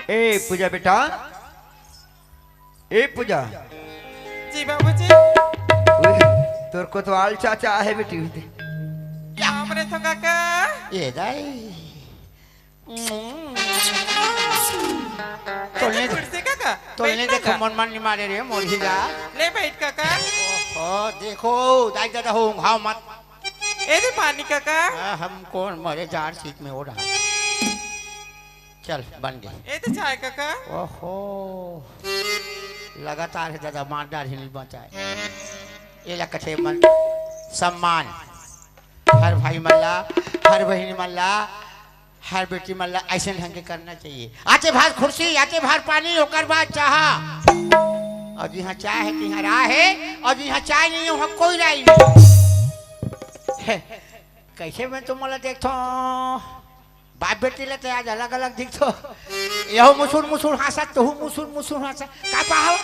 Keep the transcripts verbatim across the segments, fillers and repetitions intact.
ए पूजा बेटा, ए पूजा। जी बाबूजी। उई, तोर कोतवाल चाचा आहे बेटी, उई दे। राम रे तो काका। ये दाई। तोलने दे। कुर्सी काका, तोलने बैठ दे, काका। खमन मन निमारे रे, मोर ही जा। ले बैठ काका। ओ, देखो, दाई दादा हो, घाव मत। ए दे पानी काका। आ, हम कौन मरे जाड़ सीख में हो रहा। चल, बन गई। ए दे चाय काका। ओहो, लगातार है दादा, मार डार ही नहीं बचाए। ये ला कथे मन सम्मान, हर भाई मन ला, हर बहिनी मन ला, हर बेटी मन ला ऐसे ढंग के करना चाहिए। आते भार खुर्सी, आते भार पानी, ओकर बाद चाहा। और जिहाँ चाय है, तिहाँ राह है, और जिहाँ चाय नहीं है, वहाँ कोई राह नहीं है। कैसे मैं तुम ला देखता हूँ? बाप बेटी ला तो आज अलग-अलग दिखथो। यहू मुसुर मुसुर हाँसत, तहू मुसुर मुसुर हाँसत। का पाहव?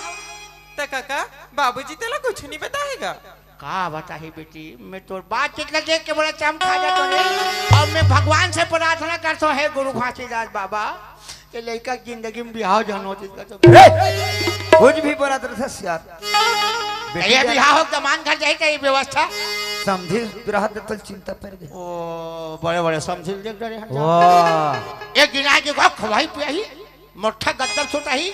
त काका, बाबूजी तेला कुछ नहीं बताएगा? का बताही बेटी, मैं तोर बातचीत ला देख के बड़ा चम खा जातो रे। अब मैं भगवान से प्रार्थना करतो, हे गुरु घासीदास बाबा, ये लइका के जिंदगी में बिहाव झन होत इसका तो। ए! कुछ भी बरत रथस यार। बेटी ये जान बिहाव हो दमान घर जाही का ये व्यवस्था? समझी बिरहा दतल चिंता पर गए। ओ, बड़े बड़े समझी देख डरे हम। वाह। एक दिन आके गो खवाही पियाही, मोठा गद्दम सुताही,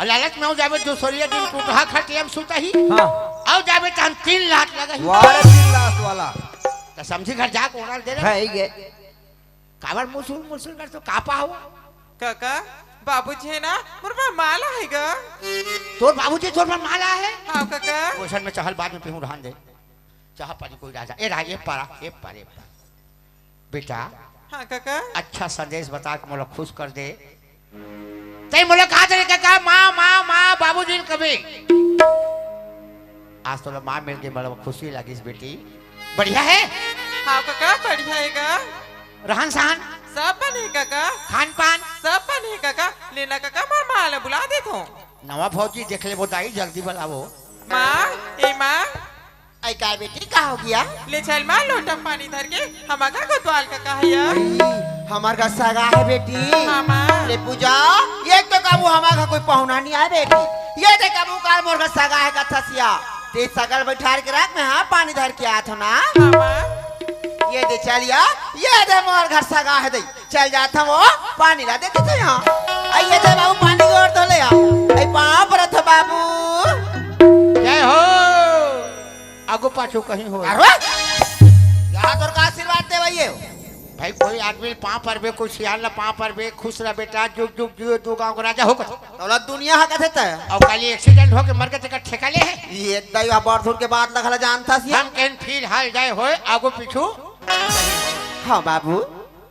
और लालच में हो जावे दूसरिया दिन टूटहा खटिया में सुताही। हाँ। और जावे तो हम तीन लाख लगाही। वाह, तीन लाख वाला। तो समझी घर जाके ओनर दे रहे। है ही ये। काबर मुसुर मुसुर कर तो का पाहव? काका, बाबूजी है ना, मोर बर माला है गा। तोर बाबूजी तोर बर माला है? हाँ काका। ओसन में चहल बाद में पीहूँ रहन दे। चाह पानी कोई राजा। ए राजा, ए पारा, ए पारा, ए पारा। बेटा, हाँ काका। अच्छा संदेश बता के मोला खुश कर दे। तैं मोला कहा थे काका, माँ, माँ, माँ, बाबूजी कबे। आज तोला माँ मिल के मोला खुशी लागिस बेटी। बढ़िया है? हाँ काका, बढ़िया है गा। रहन सहन? सब बने काका। खान पान? सब बने काका। लेना काका, मैं माँ ला बुला देत हूँ। नवा भौजी देख ले वो दाई, जल्दी बुलावो। माँ, ए माँ। आई का बेटी, का हो गया? ले चल माँ, लोटा पानी धर के, हमार घर कोतवाल काका है या। आई, हमार घर सगा है बेटी। हाँ माँ। ले पूजा, ये तो कबू हमार घर कोई पहुना नहीं आए बेटी। ये दे कबू काल मोर घर सगा है कथसिया। ते सगल बैठार के रख, मैं हाँ पानी धर के आत हूँ ना। हाँ माँ। ये दे चलिया, ये दे मोर घर सगा है दे। चल जात हूँ, पानी ला देते थे यहाँ। आई ये दे बाबू पानी की ओर तो ले आओ। आई पाँव परत हूँ बाबू। जय हो। आगू पाछू कहीं हो। अरे, यहाँ तोर का आशीर्वाद दे भैया? भाई कोई आदमी पाँव परबे, कोई सियान ला पाँव परबे, खुश रह बेटा, जुग जुग जियो, दू गांव को राजा हो कथे। तोला दुनिया हा कथे तय। और काली एक्सीडेंट होके मर के तेकर ठेका ले है। ये दई हा बड़ धुर के बात लगला जानता सी। हम कहन फिर हाल जाए होए, आगू पीछू। हाँ बाबू।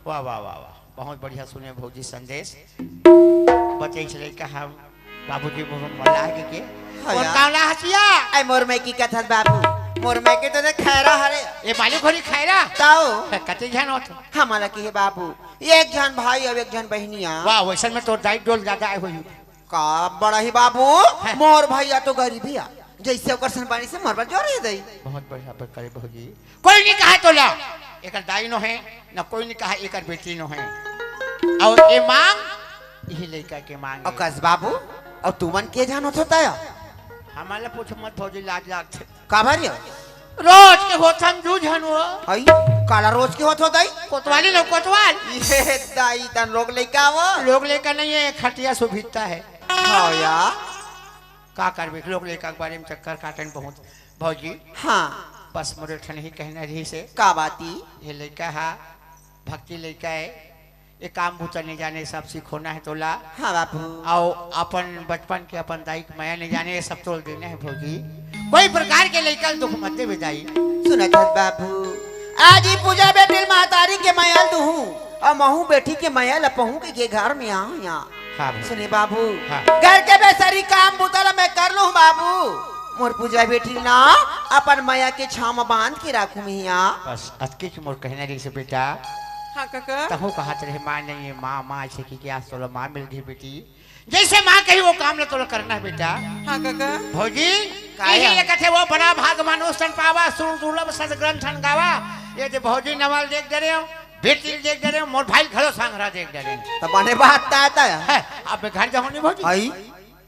वाह, वाह, वाह, वाह। बहुत बढ़िया सुने भौजी संदेश। बतई छलै का हम बाबूजी मोर मल्लाह के के? हाँ और यार। कावला हसिया? आई मोर मैं की कथत बाबू। मोर मैं के तो देख खैरा हरे। ये मालिक होरी खैरा? ताओ। कते झन होत? हमारा की है बाबू। एक झन भाई और एक झन बहनिया। वाह, वैसन में तो दाई डोल ज्यादा आए हुई। का बड़ा ही बाबू, हैं? मोर भैया तो गरीबिया, जैसे ओकर सन पानी से मरबा जोर ही दई। बहुत बढ़िया बात करे भौजी। कोई नहीं कहा तोला, एकर दाई नो है, ना कोई नहीं कहा एकर बेटी नो है। और ये मांग, यही लड़का के मांग है। अकस बाबू, और तुमन के जान होत होता है? हमारे पूछ मत भौजी, लाज लागथे। काबर यो? रोज के होत हम दू झन हो। आई, काला रोज के होत हो दाई? कोतवाली लो, कोतवाल। ये दाई तन लोग लइका वो। लोग लइका नहीं है, खटिया सुभिता है। हाँ या। का करबे, लोग लइका के बारे में चक्कर काटन बहुत। भौजी। हाँ। बस मोरे ठन ही कहना रही से। का बाती? ये लइका हा, भक्ति लइका है। ये काम बूता नहीं जाने, सब सिखोना है तोला। हाँ बापू। आओ अपन बचपन के अपन दाई के मया नहीं जाने, ये सब तोल देना है भौजी। कोई प्रकार के लइका ल दुख मत देवे दाई। सुनत हस बापू, आज ही पूजा बेटी ल महतारी के मया ल दुहूं, और महू बेटी के मया ल पहूं के, के घर में आऊं यहाँ। हाँ भौजी। सुने बाबू, हाँ। घर के बेसरी काम बूता ल मैं कर लूं बाबू। मोर पूजा बेटी ल ना अपन मया के छांव म बांध के राखूं मिया। बस अतकीच मोर कहना रही से बेटा। हाँ काका। तहु कहत रहे माँ नहीं है, माँ, माँ ऐसे की क्या, तोला माँ मिल गई बेटी। जैसे माँ कही वो काम ला तोला करना है बेटा। हाँ काका। भौजी, का यही है? ले कथे वो बड़ा भाग मानुष तन पावा, सुन दुर्लभ सद ग्रंथ अन गावा। ये दे भौजी नवाल देख दे रहे हो। बेटी ल देख डरे, मोर भाई ल घलो संघरा देख डरे। त बने बात ताय ताय। है, अब मैं घर जाहूं नहीं भौजी। आई,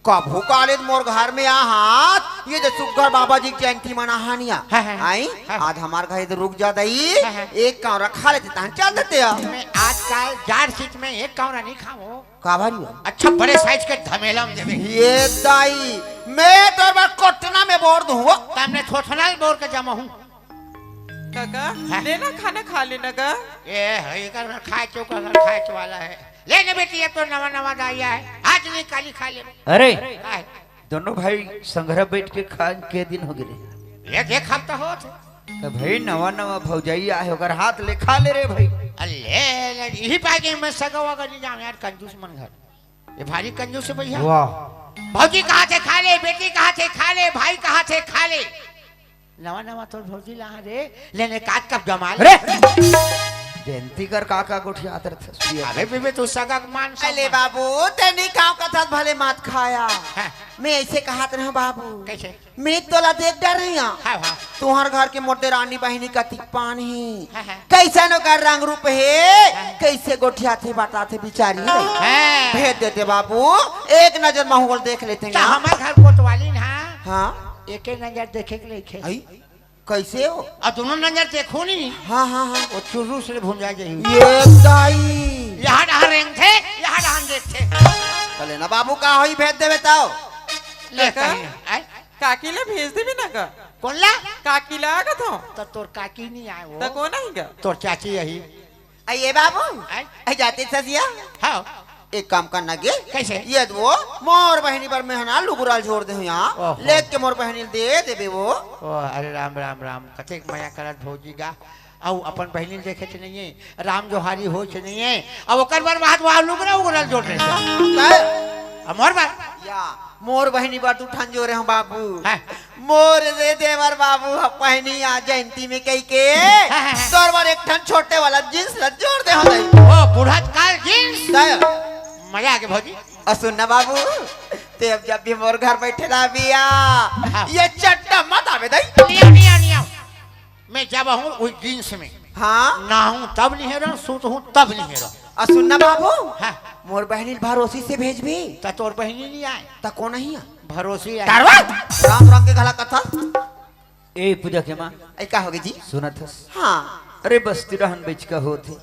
कभू काले मोर घर में आहत, ये जो सुग्घर बाबा जी के जयंती मनाहन या। है, है, है। आई, है। आज हमार घर इधर रुक जा दई, है, है। एक कौरा खा लेते, तहन चल देते हैं। मैं आजकल जाड़ शीत में एक कौरा नहीं खाऊं। का भारी हो? अच्छा बड़े साइज के धमेला में देवे। ये दाई, मैं तोर बर कोटना में बोर दूं हो। तमने थोथना में बोर के जमा हूं। काका, हाँ। ले ना खाना खा लेना का। ए, है, एकर घर खाए चो, ओकर घर खाए चो वाला है। ले ना बेटी, ये तो नवा नवा दाई है, आज नहीं काली खा ले। अरे, का है? दोनों भाई संघरा बैठ के खा के दिन हो गए। एक, एक हफ्ता होत। तो भाई नवा नवा भौजाई आहे, ओकर हाथ ले खा ले रे भाई। अरे ले, ले, यही पाए कि मैं सगा वगा नहीं जाऊं यार, कंजूस मन घर। ये भारी कंजूस है भैया। वाह। भौजी कहा थे खा ले, बेटी कहा थे खा ले, भाई कहा थे खा ले। नवा नवा तोर भौजी ला रे, लेने काट कब जमा ले। अरे! जयंती कर काका गोठियात रथस। अबे बेबे, तू सगा के मान अले सम्मान। बाबू, तेनी काव कथस भले मात खाया। हाँ। मैं ऐसे कहत रहूं बाबू। कैसे? मैं तोला देख डर रही हूं। हाँ, हाँ। तुहर घर के मोर देरानी बहिनी कतिक पान ही। हाँ, हाँ। कैसन ओकर रंग रूप हे? हाँ। कैसे गोठियाथे बताथे बिचारी रे। हाँ। भेज देते बाबू, एक नजर माहौल देख लेते त हैं। हमार घर कोतवाली ना। हाँ। एके नजर देखे के लेखे। आई? कैसे हो? अब दोनों नजर देखो नहीं। हाँ, हाँ, हाँ। वो चुर्रू से भुंजा जाही। ये दाई। यहाँ डहान रेंगथे, यहाँ डहान देखथे। चले ना बाबू, का होई, भेज देवे ताव। ले काका? कहीं, आय? काकी ला भेज देबे ना का? कौन ला? काकी ला आगत हो। तो तोर काकी नहीं आए वो। तो कौन आएगा? तोर चाची यही। अये बाबू, आय? अये जाते ससिया? हाँ। एक काम करना गे। कैसे? ये दो, मोर बहिनी बर मेहना लुगुराल जोर दे हो यहाँ। ओहो। लेके मोर बहिनी दे देबे वो। ओ, अरे राम, राम, राम। कतेक मया करत भौजी गा। अउ अपन बहिनी देखे थे नहीं है। राम जोहारी होय थे नहीं है। अब ओकर बर बात वहाँ लुगरा उगरल जोर दे। काय? अब मोर बर? या, मोर बहिनी बर दू ठन जोरे हूँ बाबू। हाँ। मोर रे देवर बाबू ह पहिनी आ जयंती में कही के हाँ, हाँ, हाँ। तोर बर एक ठन छोटे वाला जींस ला जोर दे हो दई। ओ, बुढ़त काल जींस। काय? मजा आ गया भौजी। अउ सुन ना बाबू, ते अब जब भी मोर घर बैठे ना बिया, हाँ। ये चड्डा मत आवे दई। नहीं आओ, नहीं आओ, नहीं आओ। मैं जब हूँ वही जींस में। हाँ। ना हूँ तब नहीं रहा, सूत हूँ तब नहीं रहा। अउ सुन ना बाबू, हाँ। मोर बहिनी भरोसी से भेजबी। त तोर बहिनी नहीं आए। त कौन ही? भरोसी आए। टारवा? राम राम के घला कथा। ए पूजा के माँ। ए का होगे जी? सुनत हस? हाँ। अरे बस्ती रहन बेच का होत हे।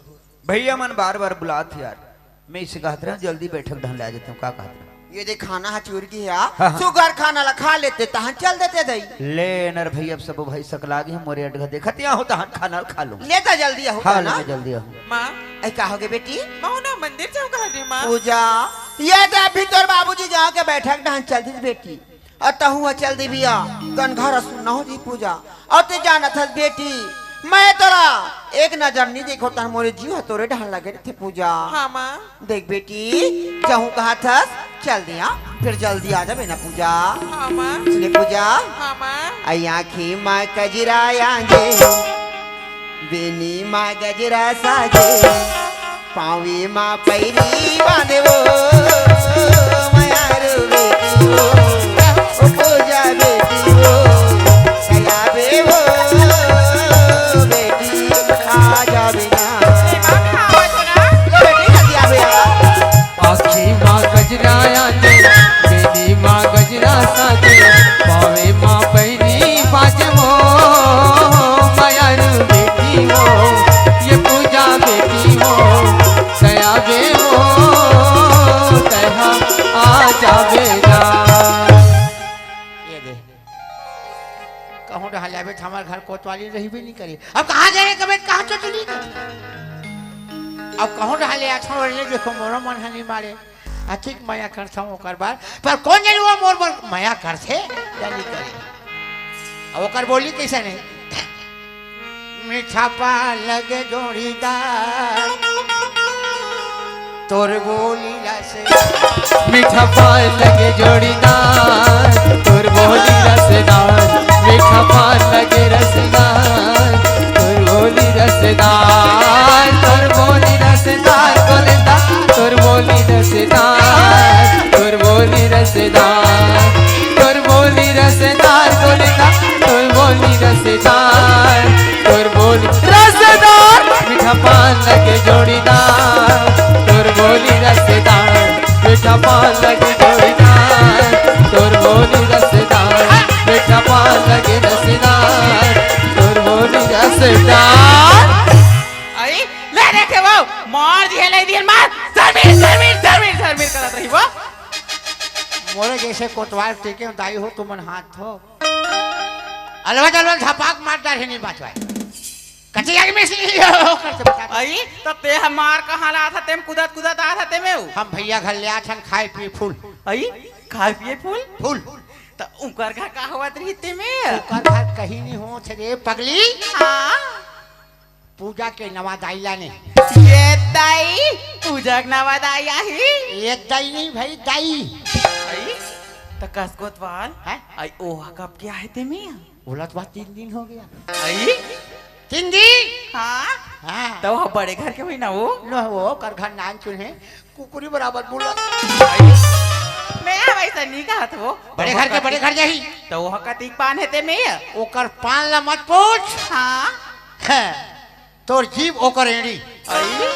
भैया मन बार बार बुलात हे यार। मैं इसे कहत रहा जल्दी बैठक ढंग ले आ जाता हूँ, का कहत रहा? ये दे खाना हा चूर की है, हाँ, हाँ। सुगर खाना ला खा लेते, तहन चल देते दई। ले नर भैया, अब सबो भाई सकला गे हम, मोरे अडगा देखत या हो, तहन खाना ला खा लूँ। ले तो जल्दी आहो, हाँ, ना? ले जल्दी आहो। माँ। ए, का होगे बेटी? माँ, ना मंदिर जाओ कहा रे माँ। पूजा, ये तो अभी तोर बाबूजी गाँव के बैठक ढंग चल दी बेटी। अउ तहूँ ह चल दिबिया, तन घर सुन्ना हो जी पूजा। अउ ते जानत हस बेटी, मैं तोला एक नजर नहीं देखो, तन मोरे जीव ह तोरे डहन लगे रथे पूजा। हाँ माँ। देख बेटी, जहूँ कहत हस, चल दिया, फिर जल्दी आ जाबे ना पूजा। हाँ माँ। सुने पूजा। हाँ माँ। आई आँखी माँ कजरा आंजे, बेनी माँ गजरा साजे, पावी माँ पैरी बांधे वो, मयारू बेटी वो, ओ पूजा बेटी वो, सयाबे वो, बेटी आ जा बिना। ए, माँ, कहाँ आवत हो ना? लो बेटी, जल्दी आ भैया। आँखी माँ गजरा आंजे, बेनी माँ गजरा साजे, पावे माँ पैरी बाजे वो, मयारू बेटी वो, ये पूजा बेटी वो, सयाबे वो, तैहा आ जाबे ना। ये दे। कहूँ डहा ले आबे, हमार घर कोतवाली रहिबे नहीं करे। अब कहाँ जाए कबे, कहाँ चोचली? अब कहूँ डहा ले आथो, ले देखो, मोरो मन हनी मारे। अतिक मया करथंव ओकर बर, पर कोन जनी वो मोर बर मया करथे या नइ करे। अब ओकर बोली कइसन हे? मीठा पान लगे जोड़ीदार, तोर बोली रस। मीठा पान लगे जोड़ीदार, तोर बोली रसदार। मीठा पान लगे रसदार, तोर बोली रसदार, तोर बोली रसदार, गोलंदा, तोर बोली रसदार, तोर बोली रसदार, तोर बोली रसदार, गोलंदा, तोर बोली रसदार, तोर बोली रसदार। मीठा पान लगे झरमिर, झरमिर, झरमिर करत रही वो। मोरे जइसे कोतवाल टेके दाई हो तुमन हाथ हो। अलवा जलवा झपाक मार डार हे नहीं बाचवाए। कच्ची आदमी से नहीं हो करते बता। अई, त ते हमार कहाँ ला था, तेम कुदत कुदत आ था, तेमे उ। हम भैया घर ले आथन खाए पिए फूल। अई, खाए पिए फूल? फूल। त उकर घर का होवत रही तेमे? उकर घर कहीं नहीं होत रे पगली। हाँ। पूजा के नवा दाई लाने। ये दाई, पूजा के नवा दाई आही? ये दाई नहीं भाई, दाई। अई, त कस कोतवाल? हैं? अई, ओहा कब के आहे तेमे? बोलत बा तीन दिन हो गया। अई? तीन दिन? हाँ। हाँ। त वो बड़े घर के होई ना वो? न वो, कर घर नान चुन है, कुकुरी बराबर बोलत। अई? मैं वैसा नहीं कहत वो। बड़े घर के बड़े घर जाही। त वो कतिक पान हे तेमे? ओकर पान ला मत पूछ। हाँ। हैं, तोर जीभ ओकर एड़ी। अई?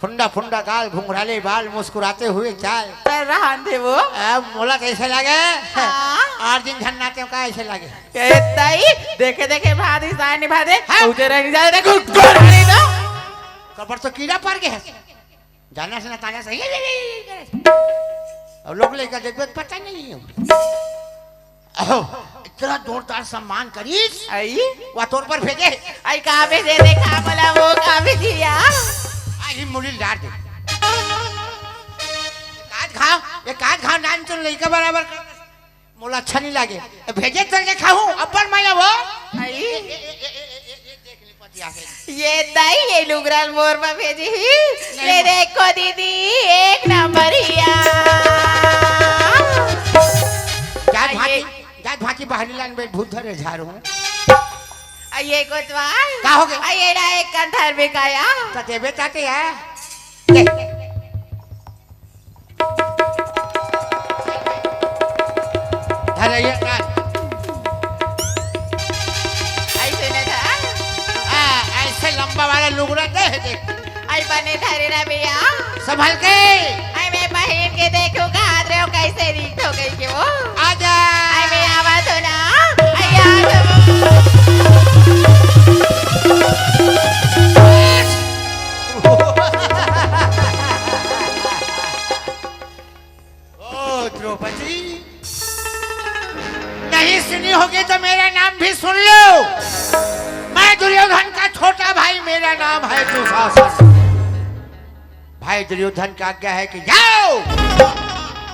फुंडा फुंडा गाल, घुंघराले बाल, मुस्कुराते हुए चाल। कर रहन दे वो। अब मोला कैसे लगे? हाँ। आठ दिन झन्नाते का ऐसे लगे? ए ताई, देखे देखे भादी साय निभा दे। हाँ। उधर नहीं जा, देखो, गोड़ हरी दो। कबर तो कीड़ा पड़ गया है। जाना से ना ताना से, ये, ये, ये, ये, ये। अब लोग लेकर देखबे, पता नहीं है। अहो, इतना जोरदार सम्मान करीस। अई? वा तोर पर भेजे। अई, का भेजे? देखा बोला वो का भेजिया। आई मुली लार दे। काट खाओ, ये काट खाओ, नान तुम लइका बराबर कर। मोला अच्छा नहीं लागे। भेजे तो देखा हूँ, अपन माया वो। अई? ये दाई, ये लुगरा ल मोर बर भेजे ही। नहीं ले माँ। देखो दीदी, एक नंबर हिया। जात आ, भांची, ये जात भांची बाहरी लाइन में भूत धरे झारू। आ, ये कोतवाल। का हो गया? आ, ये ना एक कंधर में काया। तो देवे चाहते हैं। दे। धर ये कान। ऐसे न धर। आ, ऐसे लंबा वाला लुगड़ा दे है, देख। आई बने धरे ना भैया। संभल के। आई मैं बहन के देखो, कहा रहे हो, कैसे रीत हो गई के वो। आजा। आई मैं आवा तो ना। आई आ तो। ओ द्रौपदी, नहीं सुनी होगी तो मेरा नाम भी सुन लो। मैं दुर्योधन का छोटा भाई, मेरा नाम है दुशासन। भाई दुर्योधन की आज्ञा है कि जाओ,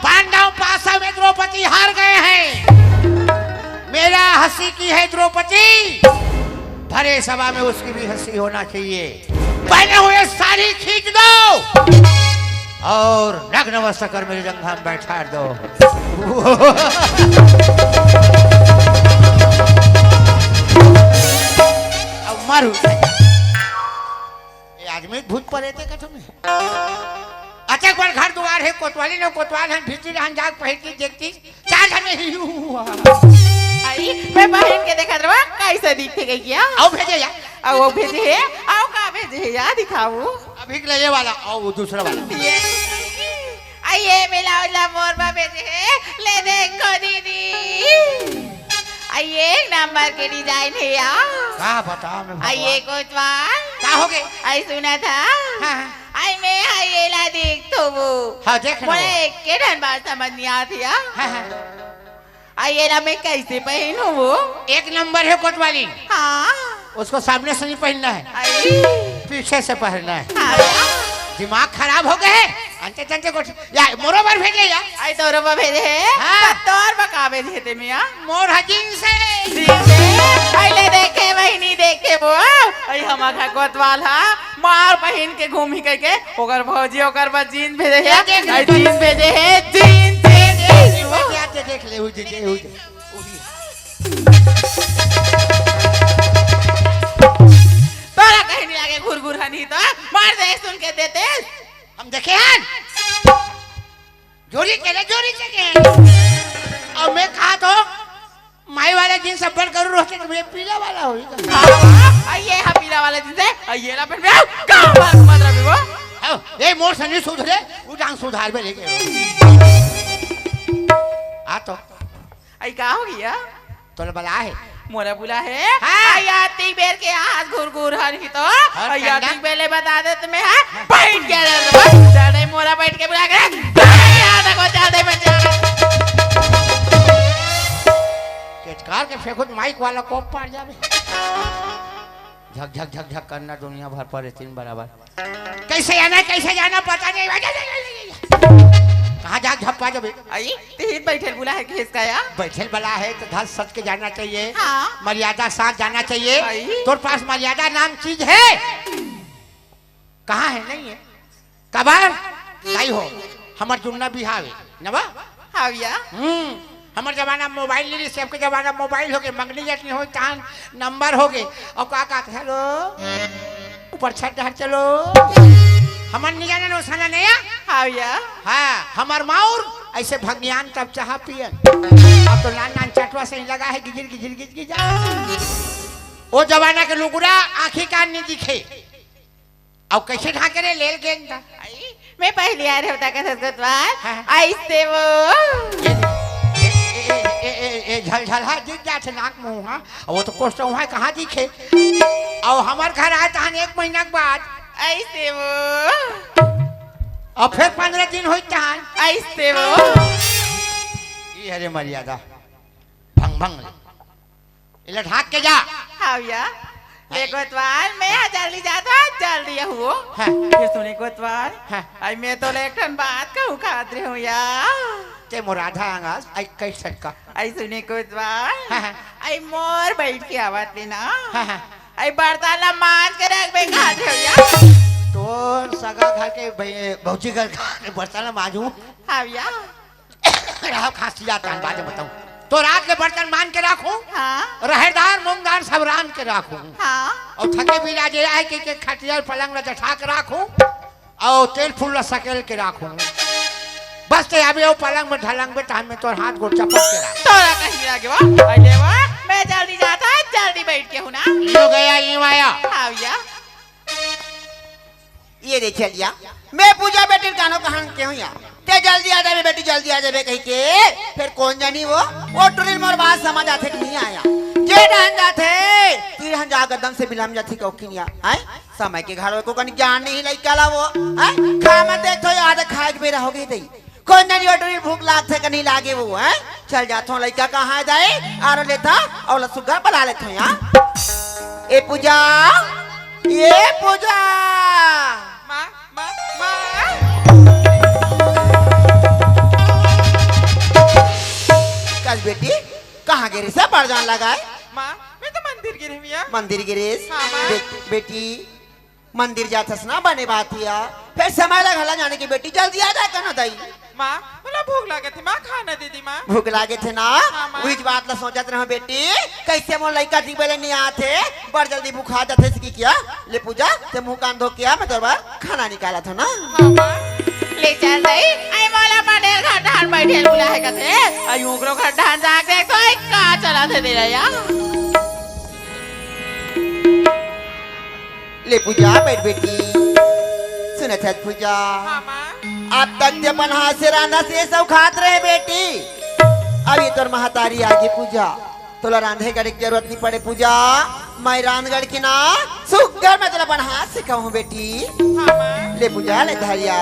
पांडव पासा में द्रौपदी हार गए हैं। मेरा हंसी की है द्रौपदी, भरे सभा में उसकी भी हंसी होना चाहिए। पहने हुए साड़ी खींच दो और नग्न अवस्था कर मेरी जंघा में बैठा दो। अब मर ये आदमी भूत परे थे कथम। अचक पर घर दुआर है, कोतवाली न कोतवाल है, भीतरी रहन जाग पहिर की देखती, चार जने ही हुआ। आई, मैं बहन के देखत रहा, कैसे दिखते गई क्या? आओ भेजे या। आओ वो भेजे है, आओ का भेजे है या, दिखाओ। अभी के लिए ये वाला, आओ वो दूसरा वाला। ये, आ ये मिला उला मोर मा भेजे है, ले देखो दीदी। आ ये एक नंबर के डिजाइन है या। का बता मैं आ ये भगवान। कोतवाल। का हो गए? आई सुना था। हाँ, हाँ। आई मैं हा ये ला देख तो वो। हाँ, देख लो। मोला एक के ढन बात समझ नहीं आती या। हाँ, हाँ। आ ये ला मैं कैसे पहनूं वो? एक नंबर है कोतवाली। हाँ। उसको सामने से नहीं पहनना है, आई। पीछे से पहनना है। हाँ। दिमाग खराब हो गए है। अंते तंते को या मोरो बर भेजे या। आई तोरो बर भेजे है। हाँ। तब तोर बर का भेजे है ते मिया? मोर हजीन से। जी से। आई ले देखे वही नहीं देखे वो। आई हमारा कोतवाल हा। मार पहिन के घूमी कह के। ओकर भौजी ओकर बर जींस भेजे है। ये देख ले। आई जींस भेजे है। Jeans, jeans, jeans. ये देख ले, उजी, उजी। तोरा कहीं नहीं आगे घुर घुर हनी तो मार दे सुन के देते। हम देखे हैं। जोरी के ले, जोरी के के। और मैं कहा तो माई वाला जींस अब्बड़ करू रहते तो ये पीला वाला होई। हाँ, ये हा पीला वाला जींस है। आ, ये ला पहन में आओ। का बात मत रहे वो। आओ, ए मोर सनी सुधरे, वो डांग सुधार में लेके। आ तो। आई का हो गया? तोला बला है। मोला बुला हे। हाँ। अइया, तीन बेर के आज घुर घुर हन ही तो। हाँ, अइया, चंदा। तीन बेर ले बता दे तुम्हें, हाँ? बैठ के दे दे, बस। चल दे, मोला बैठ के बुला के। चल दे, यहाँ तक वो चल दे, मैं जा। केचकार के फेंको तो माइक वाला को पार जावे। झक, झक, झक, झक करना दुनिया भर पर तीन बराबर। कैसे जाना है, कैसे जाना, पता नहीं। कहाँ जा झप्पा जबे? आई, तेही बैठल बुला हे, किसका या? बैठल बला है तो धस सच के जाना चाहिए। हाँ। मर्यादा साथ जाना चाहिए। आई। तोर पास मर्यादा नाम चीज है? कहाँ है? नहीं है। कबर? नहीं हो। हमर जुन्ना बिहाव है। नवा? हाँ भैया। हम्म। हमर जमाना मोबाइल नहीं रही, सबके जमाना मोबाइल हो गए, मंगनी जट नहीं हो, तहान नंबर हो गए। और का कहते, "हेलो, ऊपर छत डहर चलो।" हमन नहीं जाने, ओसना नहीं आ। हाँ भैया। हाँ, हमर माउर ऐसे भंगियान तब चाह पियन। अब तो नान नान चटवा से ही लगा है, गिजिर गिजिर गिज गिजा। वो जमाना के लुगुरा आँखी कान नहीं दिखे। अउ कैसे ढाके रे, लेल गेंद था। आई, मैं पहली आ रहे होता का ससुर द्वार। हाँ। ऐसे वो। ए, ए, ए, ए, ए, ए, झलझला दिख जाथे नाक मुंह, हाँ। वो तो कोष्ट हुआ है, कहाँ दिखे? अउ हमर घर आए तहन एक महीना के बाद। ऐसे वो। अउ फिर पंद्रह दिन होई तहन। ऐसे वो। ये हरे मर्यादा। भंग भंग ले। इला ढाक के जा। हाँ भैया। हाँ। ले कोतवाल, मैं यहाँ जल्दी जाता, जल्दी हुओ। हाँ। फिर सुनी कोतवाल, हाँ। आई मैं तो ले एक ठन बात कहूँ खात रहे हूँ यार। ते मोर आधा आंगास, आई कई सटका। आई सुनी कोतवाल, हाँ, हाँ। आई मोर बैठ के आवत ले ना। हाँ, हाँ। आई बर्तन ला मांज के रख बे खात रहे हूँ यार। तोर सगा घर के भई-, भौजी घर के बर्तन ला मांजू। हाँ भैया। रहा खांसी जाता है, बाद में बताऊं। तो रात के बर्तन मान के रखूं, हाँ। रहरदार, मूंगदार सब रान के रखूं। हाँ। और थके बिना जे आए के, के खटिया पलंग ला जठा के रखूं, और तेल फूल ला सकेल के रखूं। बस ते अबे वो पलंग में ढलंग बे, तहन में तोर हाथ गोड़ चपक के रख। तोरा कहीं लागे वा, अरे वा, मैं जल्दी जाता है, जल्दी बैठ के हूँ ना। यूं गया, यूं आया। हाँ भैया। ये दे चलिया, मैं पूजा बेटी कानो कहान के हूँ या। ते जल्दी आ जाबे बेटी, जल्दी आ जाबे कही के। फिर कौन जानी वो, वो टुरी मोर बात समझ आथे कि नहीं आया। जे डहन जाथे, तीर हन जा गदम से बिलम जाथे कौकिनिया। हैं? समय के घर को कन ज्ञान नहीं लइका ला वो। हैं? खा मत देख तो याद खाए के बेरा हो गई दई। कौन जानी वो टुरी भूख लागथे कि नहीं लागे वो, हैं? चल जाथो लइका कहाँ है दाई? आरो लेथा, और ला सुग्घर बला लेथो यहाँ। ए पूजा, ए पूजा। माँ, माँ, माँ। कस बेटी, कहाँ गे रहिस बड़ जान लगाए? माँ, मैं तो मंदिर गे रहिस भैया। मंदिर गे रहिस? हाँ, माँ। बे-, बेटी, मंदिर जाथस ना, बने बात हिया। फिर समय ला घला जाने की बेटी, जल्दी आ जाए कना दाई। माँ, मोला भूख लागत हे माँ, खाना दे दी माँ। भूख लागे थे ना? हाँ, माँ। उहीच बात ला सोचत रहो बेटी, कैसे मोर लइका ठीक बेले नहीं आथे, बड़ जल्दी भूखा जाथे सिकी क्या? ले पूजा, ते मुंह कान धो के आ, मैं तोर बर खाना निकालत हूँ ना। हाँ, माँ। ले चल दई, आई मोला पटेल घर डहन बैठे बुला है कथे, आई ओकरो घर डहन जाके देख तो आई का चला थे तेरा या। ले पूजा, बैठ बेटी। सुनत हस पूजा? हाँ, माँ। अब तक ते अपन हाथ से रांधा से सब खात रहे बेटी। अब ये तोर महतारी आगे पूजा। तोला रांधे गढ़े के जरूरत नहीं पड़े पूजा। मैं रांध गढ़ की ना, सुग्घर मैं तोला अपन हाथ से खाऊं बेटी। हाँ, माँ। ले पूजा, ले धरिया।